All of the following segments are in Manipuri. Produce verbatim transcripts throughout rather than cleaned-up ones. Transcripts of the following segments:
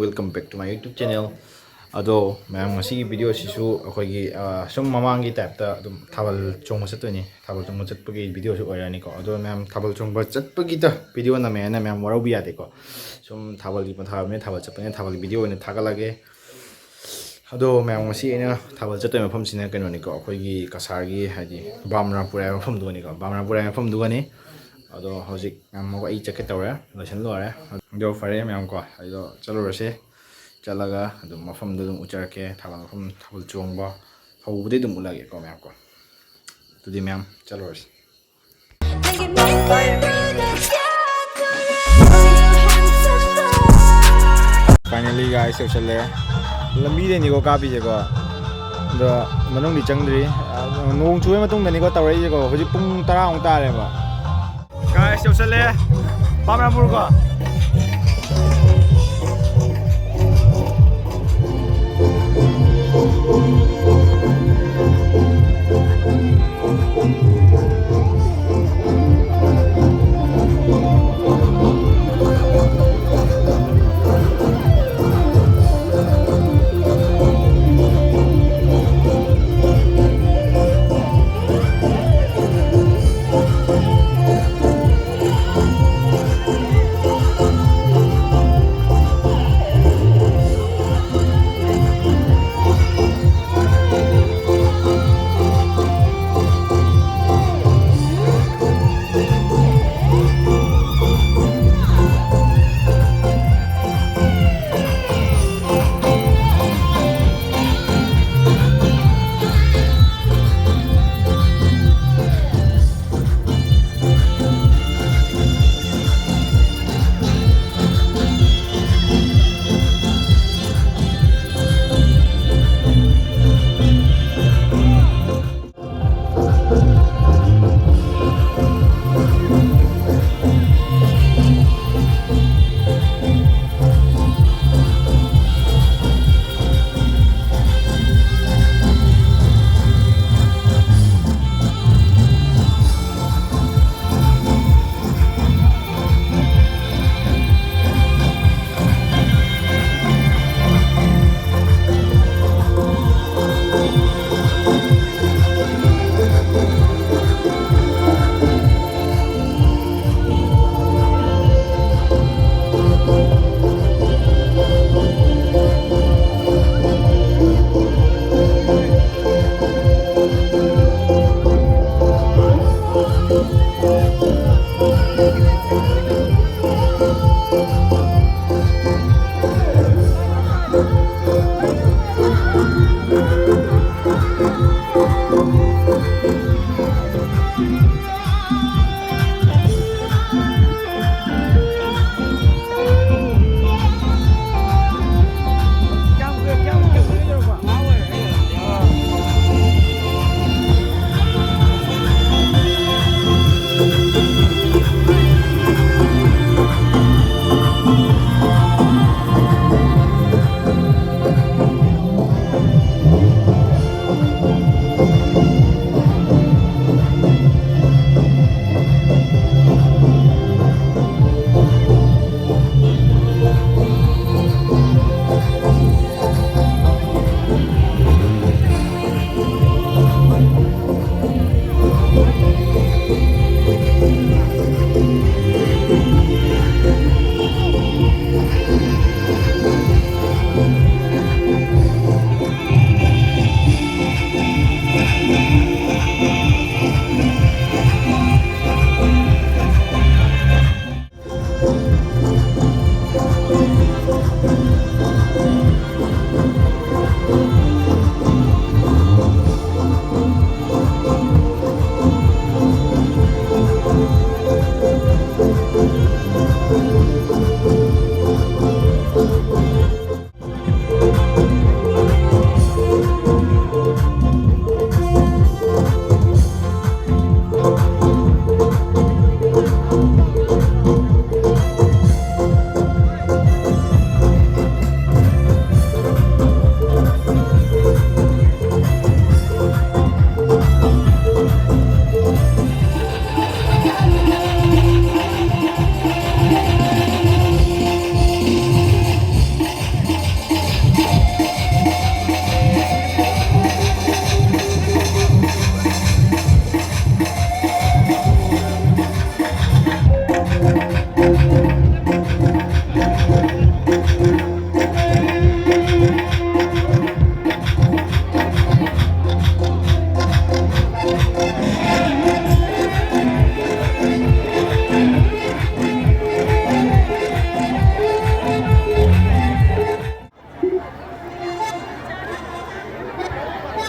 Welcome back to my YouTube channel. ꯑꯗꯣ ꯃꯌꯥꯝ, ꯉꯁꯤꯒꯤ ꯚꯤꯗꯤꯑꯣꯁꯤꯁꯨ ꯑꯩꯈꯣꯏꯒꯤ, ꯑ, ꯁꯨꯝ ꯃꯃꯥꯡꯒꯤ ꯇꯥꯏꯞꯇ ꯑꯗꯨꯝ ꯊꯥꯕꯜ ꯆꯣꯡꯕ ꯆꯠꯇꯣꯏꯅꯤ꯫ ꯊꯥꯕꯜ ꯆꯣꯡꯕ ꯆꯠꯄꯒꯤ ꯚꯤꯗꯤꯑꯣꯁꯨ ꯑꯣꯏꯔꯅꯤꯀꯣ꯫ ꯑꯗꯣ ꯃꯌꯥꯝ, ꯊꯥꯕꯜ ꯆꯣꯡꯕ ꯆꯠꯄꯒꯤꯗ ꯚꯤꯗꯤꯑꯣ ꯅꯝꯃꯦ ꯍꯥꯏꯅ ꯃꯌꯥꯝ ꯋꯥꯔꯧꯕ ꯌꯥꯗꯦꯀꯣ꯫ ꯁꯨꯝ ꯊꯥꯕꯜꯒꯤ ꯄꯟꯊꯥ ꯑꯣꯏꯕꯅꯤꯅ ꯊꯥꯕꯜ ꯆꯠꯄꯅꯤꯅ ꯊꯥꯕꯜꯒꯤ ꯚꯤꯗꯤꯑꯣ ꯑꯣꯏꯅ ꯊꯥꯒꯠꯂꯛꯑꯒꯦ꯫ ꯑꯗꯣ ꯃꯌꯥꯝ, ꯉꯁꯤ ꯑꯩꯅ ꯊꯥꯕꯜ ꯆꯠꯇꯣꯏ ꯃꯐꯝꯁꯤꯅ ꯀꯩꯅꯣꯅꯤꯀꯣ, ꯑꯩꯈꯣꯏꯒꯤ ꯀꯁꯥꯔꯒꯤ, ꯍꯥꯏꯗꯤ, ꯕꯥꯝꯔꯥꯝꯄꯨꯔ ꯍꯥꯏꯕ ꯃꯐꯝꯗꯨꯒꯅꯤꯀꯣ꯫ ꯕꯥꯝꯔꯥꯝꯄꯨꯔ ꯍꯥꯏꯕ ꯃꯐꯝꯗꯨꯒꯅꯤ꯫ ꯑꯗꯣ ꯍꯧꯖꯤꯛ ꯃꯌꯥꯝ ꯑꯃꯨꯛ ꯑꯩ ꯆꯠꯀꯦ ꯇꯧꯔꯦ, ꯂꯣꯏꯁꯤꯟ ꯂꯣꯏꯔꯦ꯫ ꯑꯗꯣ ꯐꯔꯦ ꯃꯌꯥꯝ ꯀꯣ, ꯑꯩꯗꯣ ꯆꯠꯂꯨꯔꯁꯦ꯫ ꯆꯠꯂꯒ ꯑꯗꯨꯝ ꯃꯐꯝꯗꯣ ꯑꯗꯨꯝ ꯎꯠꯆꯔꯛꯀꯦ꯫ ꯊꯥꯕꯜ ꯃꯐꯝ, ꯊꯥꯕꯜ ꯆꯣꯡꯕ ꯍꯧꯕꯗꯩ ꯑꯗꯨꯝ ꯎꯠꯂꯛꯑꯒꯦꯀꯣ ꯃꯌꯥꯝ ꯀꯣ꯫ ꯑꯗꯨꯗꯤ ꯃꯌꯥꯝ ꯆꯠꯂꯨꯔꯁꯤ꯫ Finally guys, ꯌꯧꯁꯜꯂꯦ꯫ ꯂꯝꯕꯤꯗꯩꯅꯤꯀꯣ ꯀꯥꯞꯄꯤꯁꯦꯀꯣ, ꯑꯗꯣ ꯃꯅꯨꯡꯗꯤ ꯆꯪꯗ꯭ꯔꯤ꯫ ꯅꯣꯡ ꯆꯨꯕꯩ ꯃꯇꯨꯡꯗꯅꯤꯀꯣ ꯇꯧꯔꯛꯏꯁꯦꯀꯣ꯫ ꯍꯧꯖꯤꯛ ꯄꯨꯡ ꯇꯔꯥꯃꯨꯛ ꯇꯥꯔꯦꯕ꯫ Guys, ꯌꯧꯁꯜꯂꯦ ꯕꯥꯝꯔꯥꯝꯄꯨꯔ ꯀꯣ꯫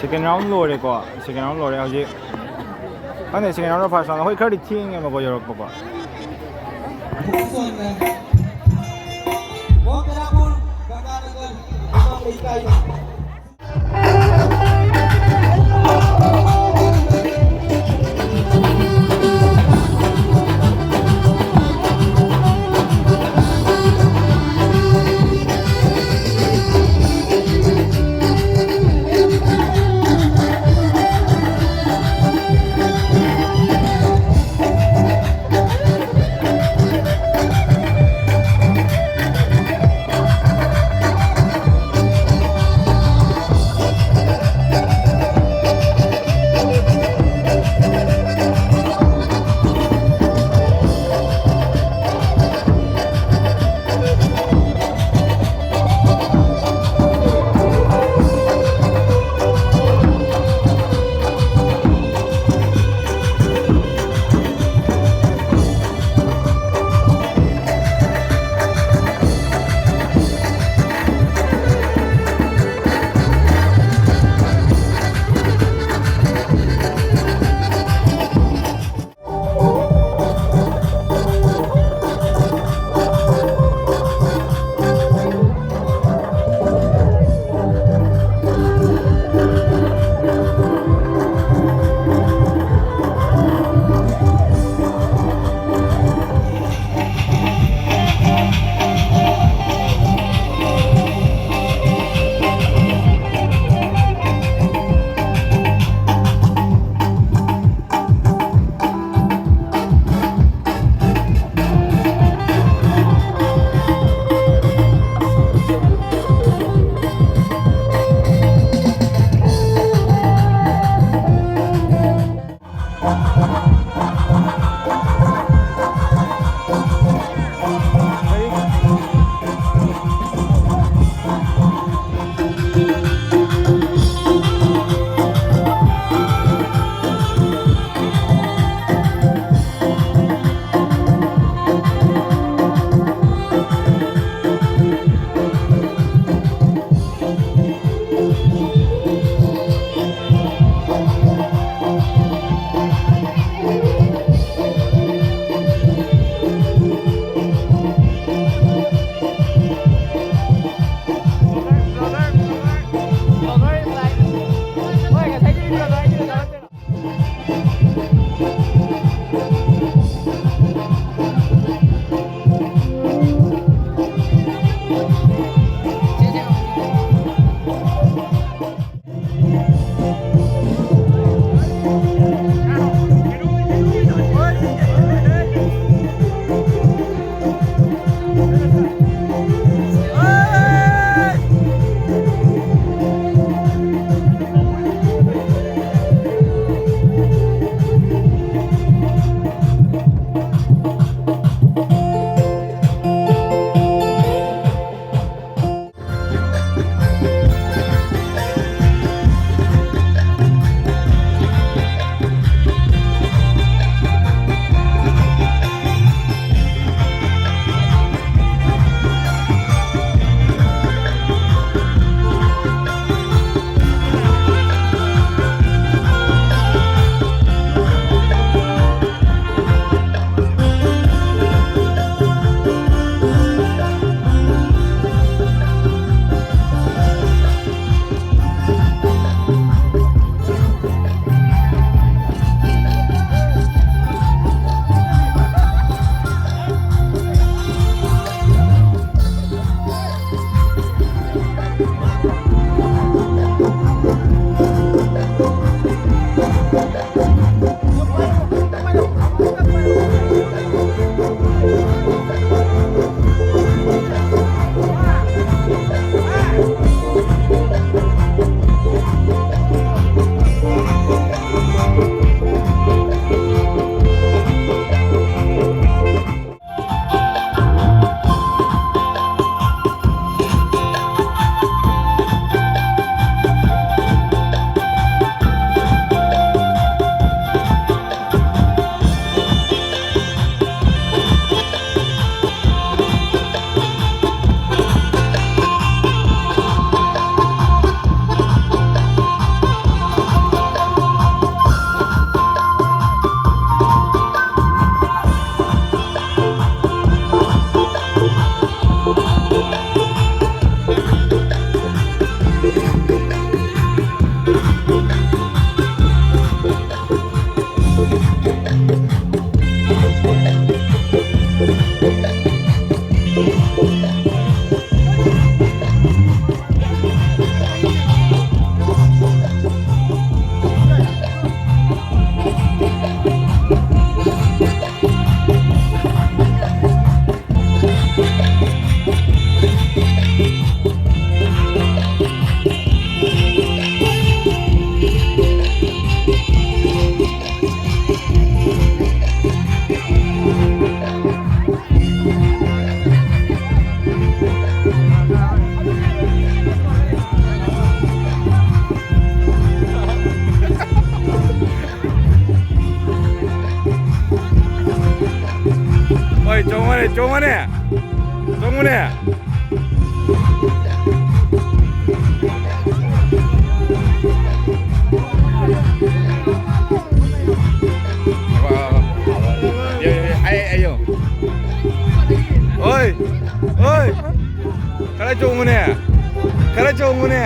Second round ꯂꯣꯏꯔꯦꯀꯣ, second round ꯂꯣꯏꯔꯦ꯫ ꯍꯧꯖꯤꯛ ꯈꯪꯗꯦ, second round ꯂꯣꯏꯔꯦ, first round꯫ ꯑꯩꯈꯣꯏ ꯈꯔꯗꯤ ꯊꯦꯡꯉꯦꯕꯀꯣ ꯌꯧꯔꯛꯄꯀꯣ꯫ ꯍꯣꯏ, ꯆꯣꯡꯉꯅꯦ, ꯆꯣꯡꯉꯅꯦ, ꯆꯣꯡꯉꯨꯅꯦ꯫ ꯑꯌꯣ, ꯑꯌꯣ꯫ ꯍꯣꯏ, ꯍꯣꯏ꯫ ꯈꯔ ꯆꯣꯡꯉꯨꯅꯦ, ꯈꯔ ꯆꯣꯡꯉꯨꯅꯦ꯫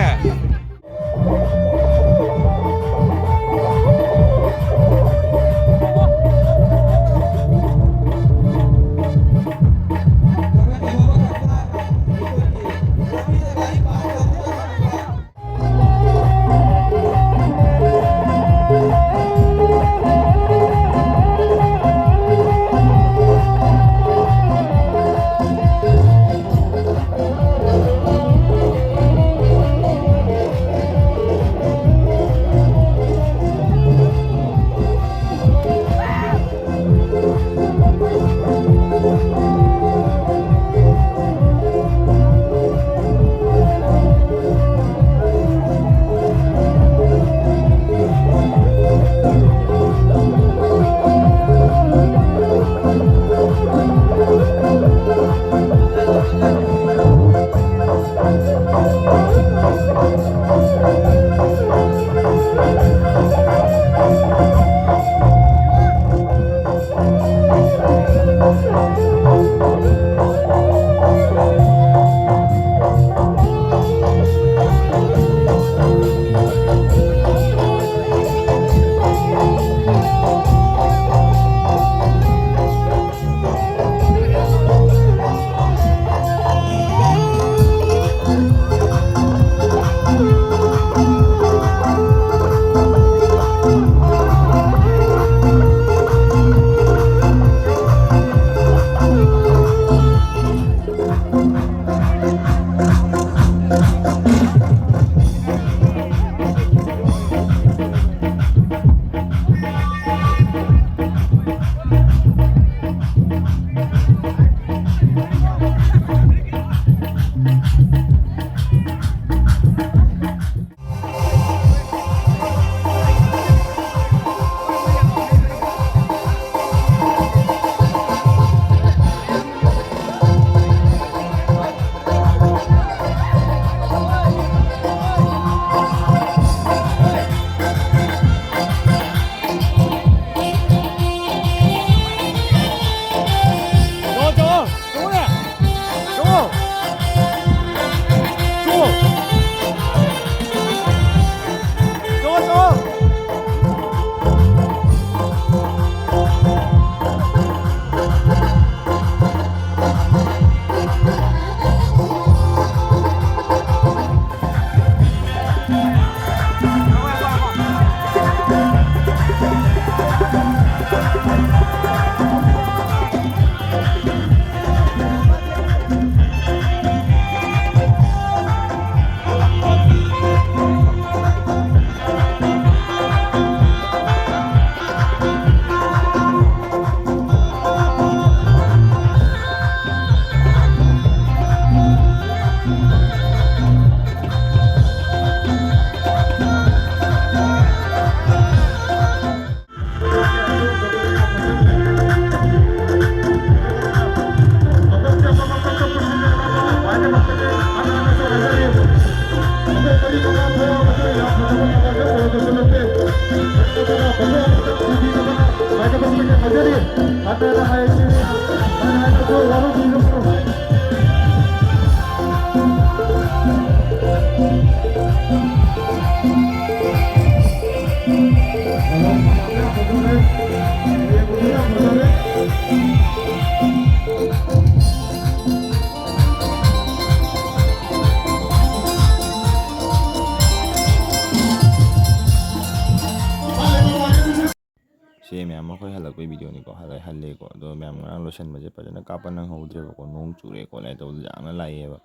ꯑꯩꯈꯣꯏ ꯍꯜꯂꯛꯄꯩ ꯚꯤꯗꯤꯑꯣꯅꯤꯀꯣ, ꯍꯜꯂꯛꯑꯦ, ꯍꯜꯂꯦꯀꯣ꯫ ꯑꯗꯣ ꯃꯌꯥꯝ, ꯉꯔꯥꯡ ꯂꯣꯏꯁꯤꯟꯕꯁꯦ ꯐꯖꯅ ꯀꯥꯞꯄ ꯅꯪꯍꯧꯗ꯭ꯔꯦꯕꯀꯣ, ꯅꯣꯡ ꯆꯨꯔꯦ ꯈꯣꯠꯂꯦ ꯇꯧꯗꯅ ꯌꯥꯝꯅ ꯂꯥꯛꯑꯦꯕ꯫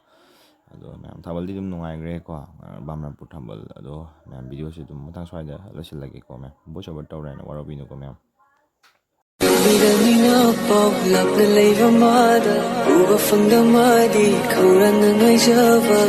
ꯑꯗꯣ ꯃꯌꯥꯝ ꯊꯥꯕꯜꯗꯤ ꯑꯗꯨꯝ ꯅꯨꯡꯉꯥꯏꯈ꯭ꯔꯦꯀꯣ, ꯉꯔꯥꯡ ꯕꯥꯃꯅꯥꯄꯨꯔ ꯊꯥꯕꯜ꯫ ꯑꯗꯣ ꯃꯌꯥꯝ, ꯚꯤꯗꯤꯑꯣꯁꯦ ꯑꯗꯨꯝ ꯃꯊꯪ ꯁ꯭ꯋꯥꯏꯗ ꯂꯣꯏꯁꯤꯜꯂꯒꯦꯀꯣ ꯃꯌꯥꯝ꯫ ꯚꯣꯏꯁ ꯑꯣꯚꯔ ꯇꯧꯔꯦꯅ ꯋꯥꯔꯧꯕꯤꯅꯨꯀꯣ ꯃꯌꯥꯝ꯫ ꯃꯤꯔꯝ ꯃꯤꯅ ꯄꯥꯎ ꯂꯥꯞꯅ ꯂꯩꯕ ꯃꯥꯗ ꯎꯕ ꯐꯪꯗ ꯃꯥꯗꯤ ꯈꯧꯔꯥꯡꯅ ꯉꯥꯏꯖꯕ